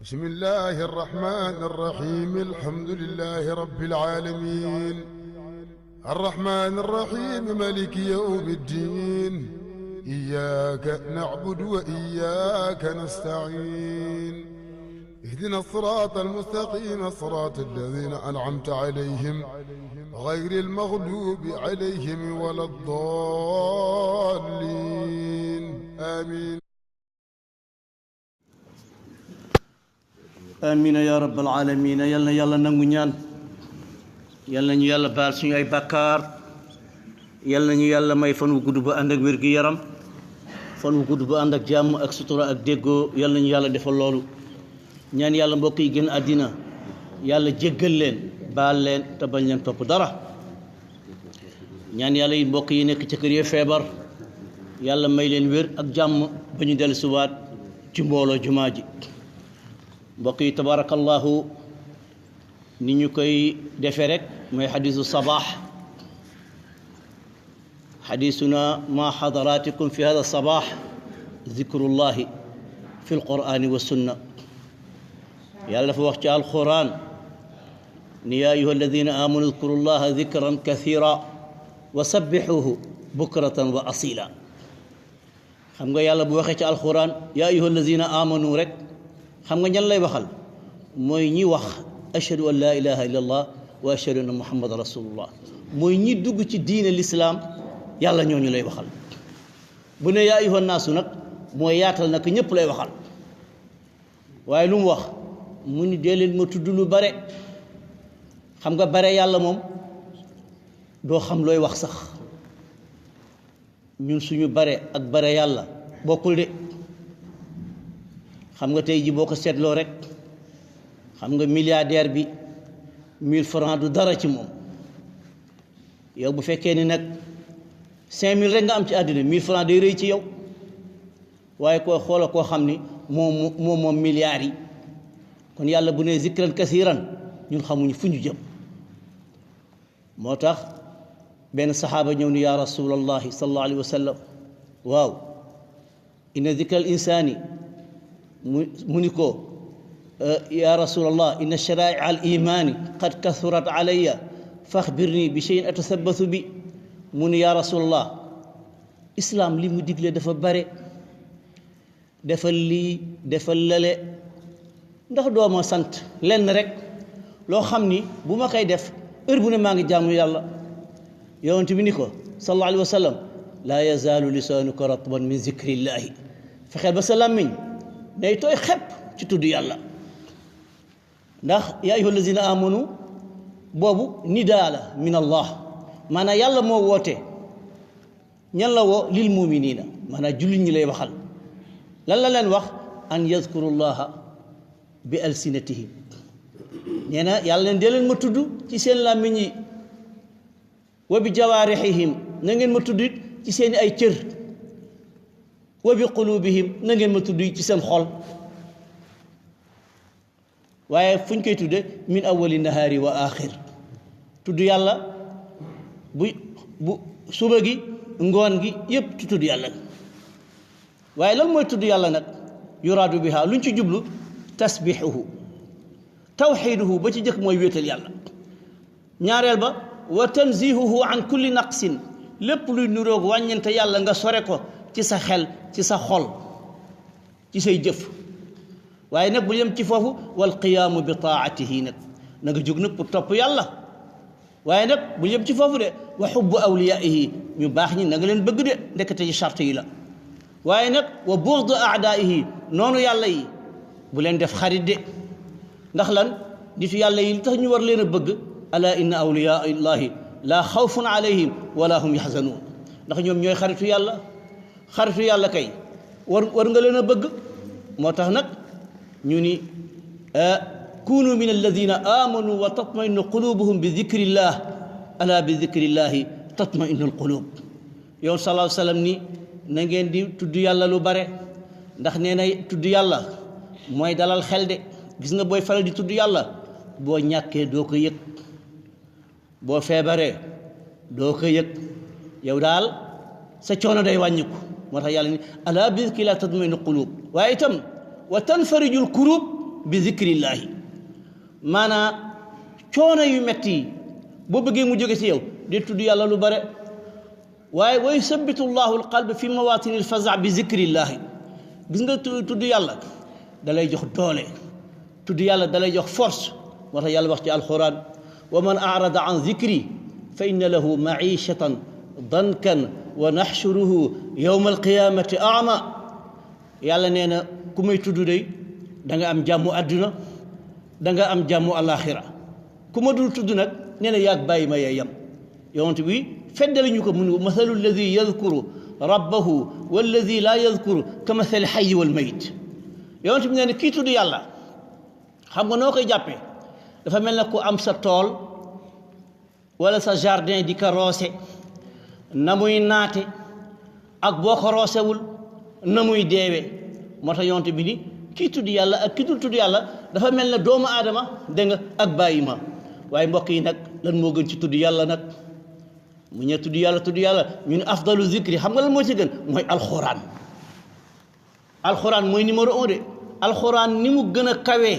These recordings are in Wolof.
بسم الله الرحمن الرحيم الحمد لله رب العالمين الرحمن الرحيم مالك يوم الدين إياك نعبد وإياك نستعين اهدنا الصراط المستقيم صراط الذين أنعمت عليهم غير المغلوب عليهم ولا الضالين آمين آمين يا رب العالمين يلا يلا nangu ñaan yalla ñu yalla baal suñu ay bakkar yalla ñu yalla may fan wu gudd ba and ak wér gi yaram fan wu gudd ba and ak jamm ak sutura ak deggo yalla ñu yalla defal lolu ñaan yalla mbokk yi gën adina yalla jéggal leen baal leen te bañ leen top dara ñaan yalla yi mbokk yi nekk ci kër yi febar yalla may leen wér ak jamm bañu del suwaat ci mbolo jumaaji mbokk yi tabarakallahu ni ñu koy defé rek moy hadithu sabah حديثنا مع حضراتكم في هذا الصباح ذكر الله في القرآن والسنة يلا في وقت القرآن يا أيها الذين آمنوا اذكروا الله ذكرا كثيرا وسبحوه بكرة وأصيلا خمغا يلا بو وقت القرآن يا أيها الذين آمنوا رك خمغا ñan lay waxal moy ñi wax ashhadu an la ilaha illallah wa ashhadu anna muhammadar rasulullah moy ñi dugg ci diine l'islam yàlla ñooñu lay waxal bu ne yaa ayyuhan naasu nag mooy yaatal nag ñëpp lay waxal waaye lu mu wax mu ni dee leen ma tudd lu bare xam nga bare yàlla moom doo xam looy wax sax ñun suñu bare ak bare yàlla bokkul de xam nga tey ji boo ko seetloo rek xam nga milliardaire bi 1000 francs du dara ci moom yow bu fekkee ni nag 5000 rek nga am ci àddina 1000 francs day rëy ci yow waaye koo xoola koo xam ni moom milliards yi kon yàlla bu ne zikran kasiran ñun xamuñu fu ñu jëm moo tax benn saxaaba ñëw ni yaa rasulallahi sallallahu alayhi wa sallam waaw inna zikra al insani mu ni ko yaa rasulallah inna shara'i al imani qad kathurat alayya faxbirni bi shay'in atasabbathu bi mu ni yaa rasulallah islam li mu digle dafa bare defal lii defal lale ndax dooma sant lenn rek loo xam ni bu ma koy def heure bu ne maa ngi jaamu yàlla yonent bi ni ko sallallahu alayhi wa sallam laa yazaalu lisaanuka ratban min zikrillahi fexeel ba sa làmmiñ day tooy xepp ci tudd yàlla ndax yaa ayyuha allazina amanu boobu nidaa la min allah maanaam yàlla moo woote ñan la woo lil muminina maanaam jullit ñi lay waxal lan la leen wax an yazkurullaha bi alsinatihim nee na yàlla leen dee leen ma tudd ci seen làmmiñ yi wa bi jawaarihihim na ngeen ma tudd ci seen ay cër wa bi qulubihim na ngeen ma tudd ci seen xol waaye fu ñu koy tudde min awwali nahaari wa axir tudd yàlla bu suba gi ngoon gi yépp ci tudd yàlla waaye lan mooy tudd yàlla nag yuraadu biha luñ ci jublu tasbihuhu tawxiduhu ba ci jëkk mooy wéetal yàlla ñaareel ba wa tanzihuhu an kulli naqsin lépp luy nuroog wàññente yàlla nga sore ko ci sa xel ci sa xol ci say jëf waaye nag bu yem ci foofu wal qiyaamu bi taatihi nag na nga jóg nag pour topp yàlla waaye nag bu yem ci foofu de wa xubbu awliyaihi ñu baax ñi na nga leen bëgg de ndekete ci charte yi la waaye nag wa bughdu aadaihi noonu yàlla yi bu leen def xarit de ndax lan nitu yàlla yi li tax ñu war leen a bëgg ala inna awliyaa illahi laa xawfun alayhim wala hum yaxzanuun ndax ñoom ñooy xaritu yàlla kay war nga leen a bëgg moo tax nag ñu ni kunu min alladina amanu wa tatmainu qulubuhum bi dikrillah ala bi dikrillahi tatmainu alqulub yow sallallahu alayhi wa sallam ni na ngeen di tudd yàlla lu bare ndax nee na tudd yàlla mooy dalal xel de gis nga booy faral di tudd yàlla boo ñàkkee doo ko yëg boo feebaree doo ko yëg yow daal sa coono day wàññiku moo tax yàlla ni ala bi dikrillahi tatmainu alqulub waaye itam wa tanfarijul kurub bi zikrillahi maanaam coono yu metti yi boo bëggee mu jóge ci yow di tudd yàlla lu bare waaye wa yusabbitu llahu alqalb fi mawatini alfaza bi zikrillahi gis nga tudd yàlla dalay jox doole tudd yàlla dalay jox force moo tax yàlla wax ci alquran wa man arada an zikri fa inna lahu maishatan dankan wa naxshuruhu yowma alqiyamati ama yàlla nee na ku may tudd day da nga am jàmmu àdduna da nga am jàmmu alaxira ku ma dul tudd nag nee na yaag bàyyi ma yee yam yonent bi feddali ñu ko mun mathalu alladi yadkuru rabbahu walladi laa yadkuru ka mathali xayi wal mayit yonent bi nee na kii tudd yàlla xam nga noo koy jàppee dafa mel ne ku am sa tool wala sa jardin di ko roose na muy naate ak boo ko roosewul na muy deewee moo tax yonent bi ni kii tudd yàlla ak kii dul tudd yàlla dafa mel ne doomu aadama dégg nga ak bàyyi ma waaye mbokk yi nag lan moo gën ci tudd yàlla nag mu ñëw tudd yàlla ñu ne afdalu zikri xam nga lan moo ci gën mooy alxuraan mooy numéro 1 de alxuraan ni mu gën a kawee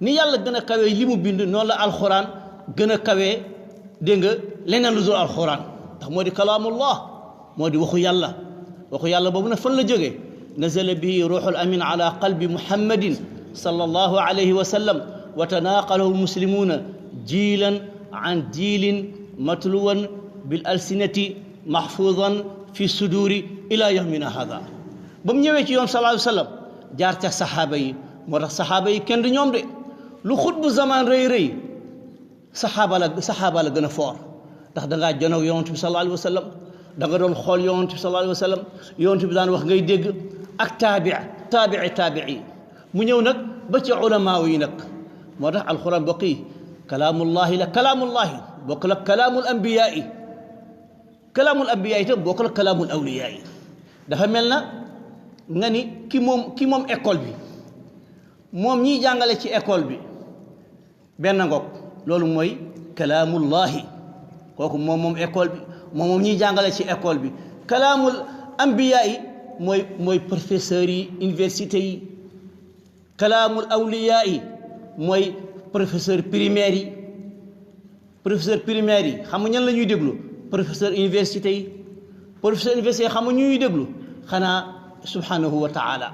ni yàlla gën a kawee li mu bind noonu la alxuraan gën a kawee dégg nga leneen lu dul alxuraan ndax moo di kalaamullah moo di waxu yàlla boobu nag fan la jógee nazala bihi ruuxul amin ala qalbi muhammadin sallallahu alayhi wa sallam wa tanaaqalahu almuslimuuna jiilan an jiilin matluwan bil alsinati mahfuudan fi suduri ila yawmina hada ba mu ñëwee ci yoon sallallahu alayhi wa sallam jaar ca saxaaba yi moo tax saxaaba yi kenn du ñoom de lu xutbu zaman rëy saxaaba la gën a foor ndax dangaa jonoog yonent bi sallallahu alayhi wa sallam da nga doon xool yonent bi sallallahu alayhi wa sallam yonent bi daan wax ngay dégg ak taabii mu ñëw nag ba ci ulamaa yi nag moo tax alquran bokk yi kalaamullahi bokk la kalaamul ambiyaa yi itam bokk la kalaamul awliyaa yi dafa mel na nga ni ki moom école bi moom ñiy jàngale ci école bi benn ngoog loolu mooy kalaamullahi kooku moom école bi moom ñiy jàngale ci école bi kalaamul ambiyaa yi mooy professeurs yi université yi kalaamul awliyaa yi mooy professeur primaire yi xam nga ñan la ñuy déglu professeur université yi xam nga ñuy déglu xanaa subhanahu wa taala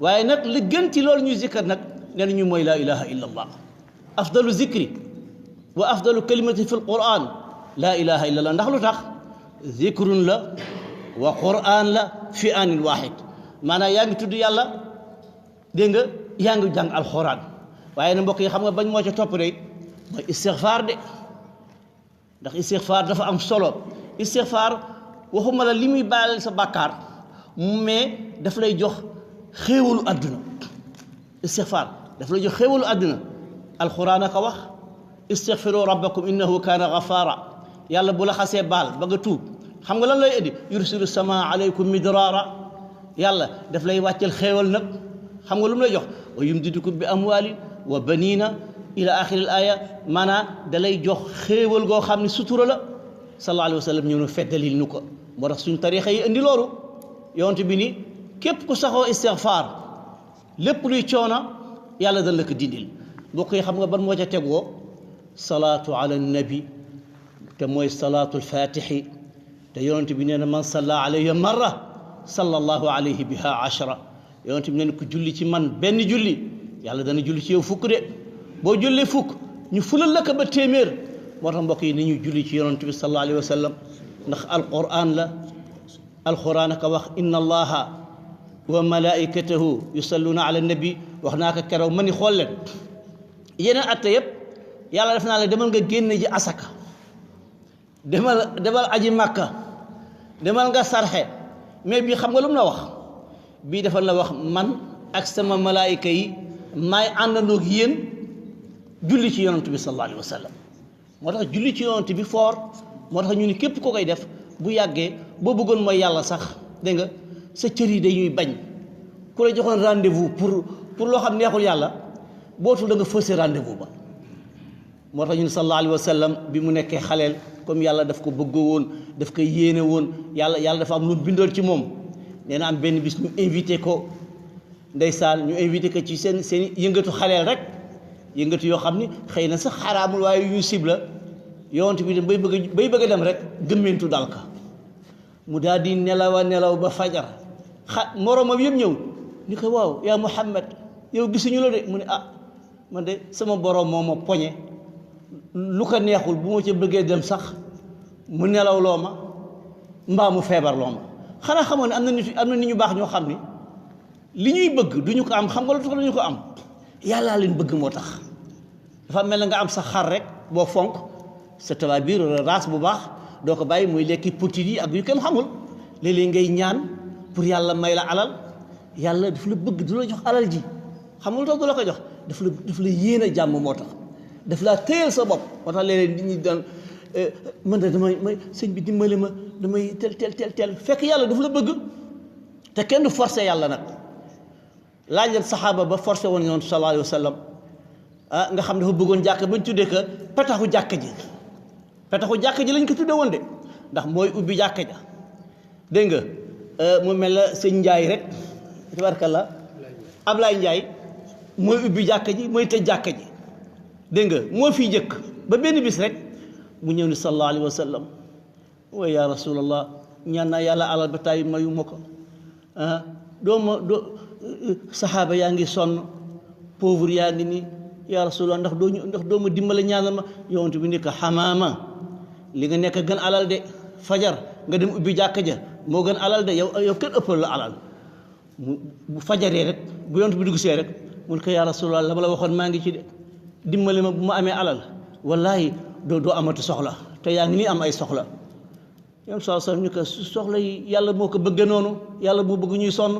waaye nag li gën ci loolu ñuy zikkar nag nee nañu mooy laa ilaha illa allah afdalu zikri wa afdalu kalimati fi alquran laa ilaha illa allah ndax lu tax zikrun la wa quran la fi aanin waahid maanaam yaa ngi tudd yàlla dégg nga yaa ngi jàng alquran waaye nag mbokk yi xam nga bañ moo ca topp de mooy istixfaar de ndax istixfaar dafa am solo istixfaar waxuma la li muy baalal sa bàkkaar mais daf lay jox xéewalu àdduna istixfaar daf lay jox xéewalu àdduna alquran a ko wax istixfiru rabbakum innahu kaana gafaara yàlla bu la xasee baal ba nga tuub xam nga lan lay indi yursilu samaa aleykum midraara yàlla daf lay wàccel xéewal nag xam nga lu mu lay jox wa yumdidukum bi amwaalin wa baniina ila axiri al aya maanaam da lay jox xéewal goo xam ne sutura la sallallahu alayhi wa sallam ñëw na feddalil ñu ko moo tax suñu tarixa yi indi loolu yonent bi ni képp ku saxoo istixfaar lépp luy coona yàlla dana la ko dindil mbokk yi xam nga ban moo ca tegoo salaatu ala nabi te mooy salaatul fatixi te yonent bi nee na man salla alayhi marra sallallahu alayhi biha ashra yonent bi nee na ku julli ci man benn julli yàlla dana julli ci yow fukk de boo julli fukk ñu fulal la ko ba téeméer moo tax mbokk yi ni ñu julli ci yonent bi sallallahu alayhi wa sallam ndax alquran aka wax inna allaha wa malaikatahu yusalluna ala nabi wax naa ko keroog ma ni xool leen yeneen atte yëpp yàlla def naa la demal nga génne ji asaka demal aji màkka demal nga sarxe mais bii xam nga lu mu la wax bii dafa la wax man ak sama malaayika yi maay àndandoog yéen julli ci yonent bi sallallahu alayhi wa sallam moo tax julli ci yonent bi foor moo tax ñu ni képp ko koy def bu yàggee boo bëggoon mooy yàlla sax dégg nga sa cër yi dañuy bañ ku la joxoon rendez-vous pour loo xam neexul yàlla bootul da nga faussé rendez-vous ba moo tax ñun sallallahu alayhi wa sallam bi mu nekkee xaleel comme yàlla daf ko bëggoo woon daf ko yéene woon yàlla dafa am lu bindoon ci moom nee na am benn bis ñu invité ko ndeysaan ñu invité ko ci seen yëngatu xaleel rek yëngatu yoo xam ni xëy na sax xaraamul waaye yu sib la yonent bi dem bay bëgg a dem rek gëmmentu dal ka mu daal di nelaw ba fajar moroomam yëpp ñëw ni ko waaw yaa Muhammad yow gisuñu la de mu ne man de sama borom moo ma poñe lu ko neexul bu ma ca bëggee dem sax mu nelaw loo ma mbaa mu feebar loo ma xanaa xamoon ne am na nit ñu baax ñoo xam ni li ñuy bëgg duñu ko am xam nga lu tax duñu ko am yàllaa leen bëgg moo tax dafa mel na nga am sa xar rek boo fonk sa tabaab biir race bu baax doo ko bàyyi muy lekki potit yi ak yu kenn xamul léeg-léeg ngay ñaan pour yàlla may la alal yàlla daf la bëgg du la jox alal ji xam nga lu tax du la ko jox daf la yéen a jàmm moo tax daf laa téyal sa bopp moo tax léeg-léeg nit ñi daan man de may sëñ bi dimbali ma damay tel fekk yàlla daf la bëgg te kenn du forcé yàlla nag laaj leen saxaaba ba forcé woon yoon sallallahu alayhi wa sallam nga xam dafa bëggoon jàkk bañ tuddee ko petaxu jàkk ji lañ ko tuddee woon de ndax mooy ubbi jàkk ja dégg nga mu mel la sëñ Njaay rek tabarkalla Ablaay Njaay mooy ubbi jàkk ji mooy tëj jàkk ji dégg nga moo fiy jëkk ba benn bis rek mu ñëw ni sallallahu alayhi wa sallam wa ya rasulallah ñaan naa yàlla alal ba tàyyi mayu ma ko saxaaba yaa ngi sonn pauvre yaa ngi nii ya rasulallah ndax doo ma dimbale ñaanal ma yonent bi ni ko xamaama li nga nekk gën alal de fajar nga dem ubbi jàkk ja moo gën alal de yow kenn ëppal la alal bu fajaree rek bu yonent bi dugg see rek mun ko ya rasulallah la ma la waxoon maa ngi ci de dimbale ma bu ma amee alal wallahi doo amati soxla te yaa ngi nii am ay soxla yoon saa sallam ni ko soxla yi yàlla moo ko bëggee noonu yàlla moo bëgg ñuy sonn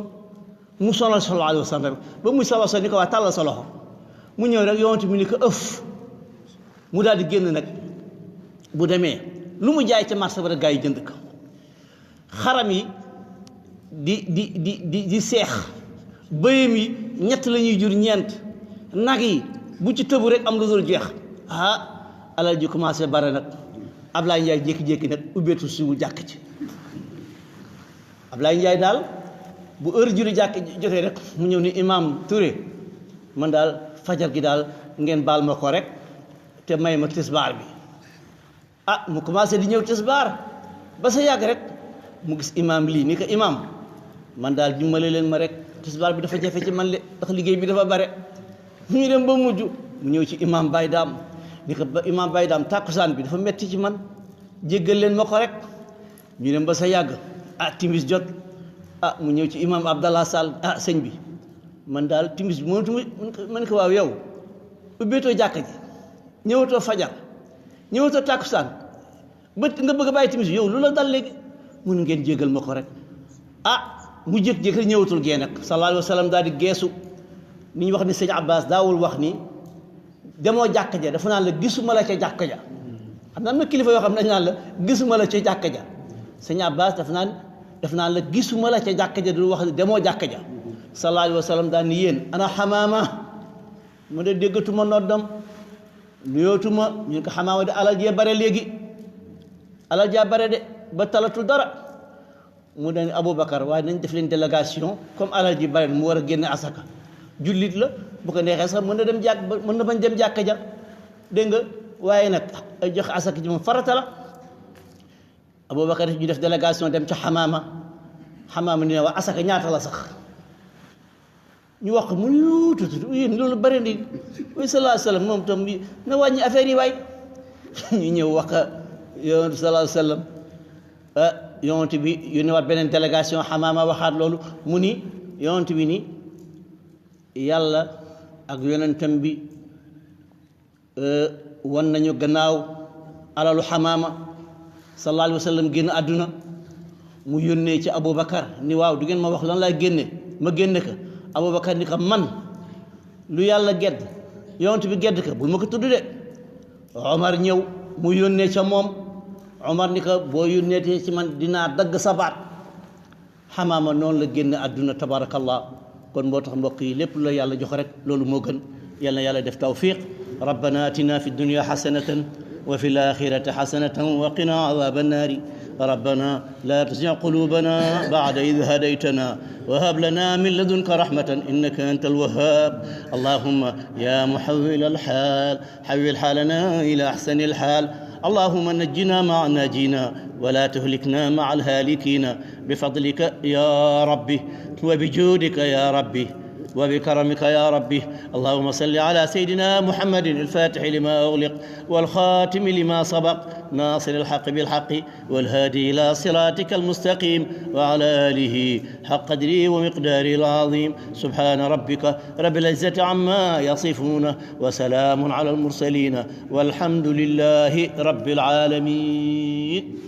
mu sonal sallallahu alayhi wa sallam ba muy sallallahu sallam ni ko waa tàllal sa loxo mu ñëw rek yonent bi ni ko ëf mu daal di génn nag bu demee lu mu jaay ca marché ba rek gaa yi jënd ko xaram yi di seex bëyam yi ñett la ñuy jur ñeent nag yi bu ci tëbu rek am lu dul jeex alal ji commencé bare nag Ablaye Ndiaye jékki-jékki nag ubbeetu si wu jàkk ci Ablaye Ndiaye daal bu heure julli jàkk jotee rek mu ñëw ni imam Touré man daal fajar gi daal ngeen baal ma ko rek te may ma tisbaar bi mu commencé di ñëw tisbaar ba sa yàgg rek mu gis imam lii ni ko imam man daal dimbale leen ma rek tisbaar bi dafa jafe ci man le ndax liggéey bi dafa bare ñu dem ba mujj mu ñëw ci imam Baye Dame ni ko ba imam Baye Dame tàkkusaan bi dafa metti ci man jéggal leen ma ko rek ñu dem ba sa yàgg timis jot mu ñëw ci imam Abdallah Sall sëñ bi man daal timis bi mënatuma man ko waaw yow ubbeetoo jàkk ji ñëwatoo fajar ñëwatoo tàkkusaan ba nga bëgg a bàyyi timis bi yow lu la dal léegi mun ngeen jéggal ma ko rek mu jékki-jékki ñëwatul gee nag sallallahu alayhi wa sallam daal di geesu ni ñu wax ni sëñ Abbas daawul wax ni demoo jàkk ja dafa naan la gisuma la ca jàkk ja xam na am na kilifa yoo xam ne dañ naan la gisuma la ca jàkk ja sëñ Abbas daf naan la gisuma la ca jàkk ja du wax demoo jàkk ja sallallahu alayhi wa sallam daal ni yéen ana xamaama mu de déggatuma noddam nuyootuma ñu ko xamaama de alal jee bare léegi alal jaa bare de ba talatul dara mu ne Aboubacar waaye nañ def leen délégation comme alal ji bare mu war a génne asaka jullit la bu ko neexee sax mën na bañ dem jàkka ja dégg nga waaye nag joxe asaka ji moom farata la Aboubacar ñu def délégation dem ca xamaama ni ne waa asaka ñaata la sax ñu wax mu yuututu yéen loolu bëri ndi way sallallahu alayhi wa sallam moom tam na wàññi affaire yi waay ñu ñëw wax yonent sallallahu alayhi wa sallam yonent bi yónni waat beneen délégation xamaama waxaat loolu mu ni yonent bi ni yàlla ak yonentam bi wan nañu gannaaw alalu xamaama sallallahu alayhi wa sallam génn àdduna mu yónnee ci Aboubacar ni waaw du ngeen ma wax lan laay génne ma génne ko Aboubacar ni ko man lu yàlla gedd yonent bi gedd ko bul ma ko tudd de Omar ñëw mu yónnee ca moom Omar ni ko boo yónneetee ci man dinaa dagg sa baat xamaama noonu la génn àdduna tabarakallah kon moo tax mbokk yi lépp la yàlla jox rek loolu moo gën yal na yàlla def tawfiq rabbana atina fi dunya xasanatan wa fi l axirati xasanatan wa qina adaba annaari ربنا لا تزغ قلوبنا بعد إذ هديتنا وهب لنا من لدنك رحمة إنك أنت الوهاب. اللهم يا محول الحال حول حالنا إلى أحسن الحال. اللهم نجنا مع الناجين ولا تهلكنا مع الهالكين بفضلك يا ربي وبجودك يا ربي وبكرمك يا ربي. اللهم صل على سيدنا محمد الفاتح لما أغلق والخاتم لما سبق ناصر الحق بالحق والهادي إلى صراطك المستقيم وعلى آله حق قدره ومقداره العظيم. سبحان ربك رب العزة عما يصفون وسلام على المرسلين والحمد لله رب العالمين.